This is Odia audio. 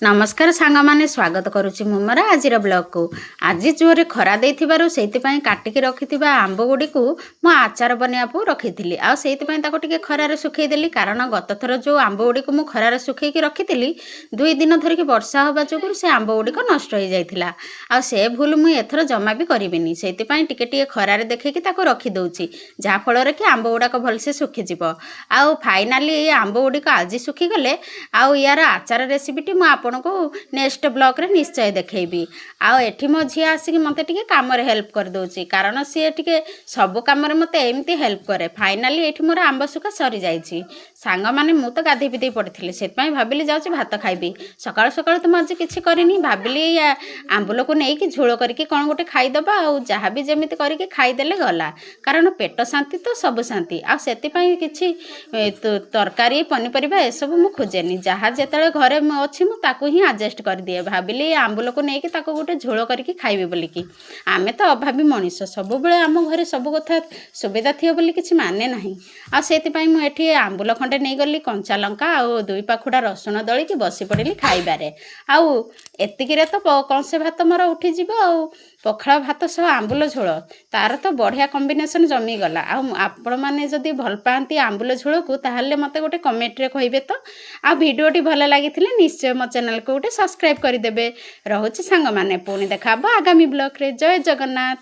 ନମସ୍କାର ସାଙ୍ଗମାନେ, ସ୍ୱାଗତ କରୁଛି ମୁଁ ମୋର ଆଜିର ବ୍ଲଗକୁ। ଆଜି ଜୋରରେ ଖରା ଦେଇଥିବାରୁ ସେଇଥିପାଇଁ କାଟିକି ରଖିଥିବା ଆମ୍ବ ଗୁଡ଼ିକୁ ମୁଁ ଆଚାର ବନେଇବାକୁ ରଖିଥିଲି। ଆଉ ସେଇଥିପାଇଁ ତାକୁ ଟିକେ ଖରାରେ ଶୁଖେଇଦେଲି, କାରଣ ଗତ ଥର ଯେଉଁ ଆମ୍ବ ଗୁଡ଼ିକୁ ମୁଁ ଖରାରେ ଶୁଖେଇକି ରଖିଥିଲି, 2 ଦିନ ଧରିକି ବର୍ଷା ହେବା ଯୋଗୁଁ ସେ ଆମ୍ବ ଗୁଡ଼ିକ ନଷ୍ଟ ହୋଇଯାଇଥିଲା। ଆଉ ସେ ଭୁଲ ମୁଁ ଏଥର ଜମା ବି କରିବିନି। ସେଇଥିପାଇଁ ଟିକେ ଟିକେ ଖରାରେ ଦେଖେଇକି ତାକୁ ରଖିଦେଉଛି, ଯାହାଫଳରେ କି ଆମ୍ବ ଗୁଡ଼ାକ ଭଲସେ ଶୁଖିଯିବ। ଆଉ ଫାଇନାଲି ଏଇ ଆମ୍ବ ଗୁଡ଼ିକ ଆଜି ଶୁଖିଗଲେ ଆଉ ୟାର ଆଚାର ରେସିପିଟି ମୁଁ ଆପଣଙ୍କୁ ନେକ୍ସଟ ବ୍ଲଗ୍ରେ ନିଶ୍ଚୟ ଦେଖେଇବି। ଆଉ ଏଠି ମୋ ଝିଅ ଆସିକି ମୋତେ ଟିକେ କାମରେ ହେଲ୍ପ କରିଦେଉଛି, କାରଣ ସିଏ ଟିକେ ସବୁ କାମରେ ମୋତେ ଏମିତି ହେଲ୍ପ କରେ। ଫାଇନାଲି ଏଇଠି ମୋର ଆମ୍ବ ଶୁଖା ସରିଯାଇଛି। ସାଙ୍ଗମାନେ, ମୁଁ ତ ଗାଧେଇ ପିଧେଇ ପଡ଼ିଥିଲି, ସେଥିପାଇଁ ଭାବିଲି ଯାଉଛି ଭାତ ଖାଇବି। ସକାଳୁ ସକାଳୁ ତ ମୁଁ ଆଜି କିଛି କରିନି। ଭାବିଲି ଆମ୍ବୁଲକୁ ନେଇକି ଝୋଳ କରିକି କ'ଣ ଗୋଟେ ଖାଇଦେବା, ଆଉ ଯାହା ବି ଯେମିତି କରିକି ଖାଇଦେଲେ ଗଲା, କାରଣ ପେଟ ଶାନ୍ତି ତ ସବୁ ଶାନ୍ତି। ଆଉ ସେଥିପାଇଁ କିଛି ତରକାରୀ, ପନିପରିବା ଏସବୁ ମୁଁ ଖୋଜେନି। ଯାହା ଯେତେବେଳେ ଘରେ ମୁଁ ଅଛି, ମୁଁ ତାକୁ ହିଁ ଆଡ଼ଜଷ୍ଟ କରିଦିଏ। ଭାବିଲି ଆମ୍ବୁଲକୁ ନେଇକି ତାକୁ ଗୋଟେ ଝୋଳ କରିକି ଖାଇବି ବୋଲିକି। ଆମେ ତ ଅଭାବୀ ମଣିଷ, ସବୁବେଳେ ଆମ ଘରେ ସବୁ କଥା ସୁବିଧା ଥିବ ବୋଲି କିଛି ମାନେ ନାହିଁ। ଆଉ ସେଥିପାଇଁ ମୁଁ ଏଠି ଆମ୍ବୁଲ ଖଣ୍ଡେ ନେଇଗଲି, କଞ୍ଚା ଲଙ୍କା ଆଉ ଦୁଇ ପାଖୁଡ଼ା ରସୁଣ ଦଳିକି ବସି ପଡ଼ିଲି ଖାଇବାରେ। ଆଉ ଏତିକିରେ ତ କଂସେ ଭାତ ମୋର ଉଠିଯିବ। ଆଉ ପଖାଳ ଭାତ ସହ ଆମ୍ବୁଲ ଝୋଳ, ତାର ତ ବଢ଼ିଆ କମ୍ବିନେସନ୍ ଜମିଗଲା। ଆଉ ଆପଣମାନେ ଯଦି ଭଲ ପାଆନ୍ତି ଆମ୍ବୁଲ ଝୋଳକୁ, ତାହେଲେ ମୋତେ ଗୋଟେ କମେଣ୍ଟରେ କହିବେ ତ। ଆଉ ଭିଡ଼ିଓଟି ଭଲ ଲାଗିଥିଲେ ନିଶ୍ଚୟ ମୋ ଚ୍ୟାନେଲକୁ ଗୋଟେ ସବସ୍କ୍ରାଇବ୍ କରିଦେବେ। ରହୁଛି ସାଙ୍ଗମାନେ, ପୁଣି ଦେଖା ହେବ ଆଗାମୀ ବ୍ଲଗ୍ରେ। ଜୟ ଜଗନ୍ନାଥ।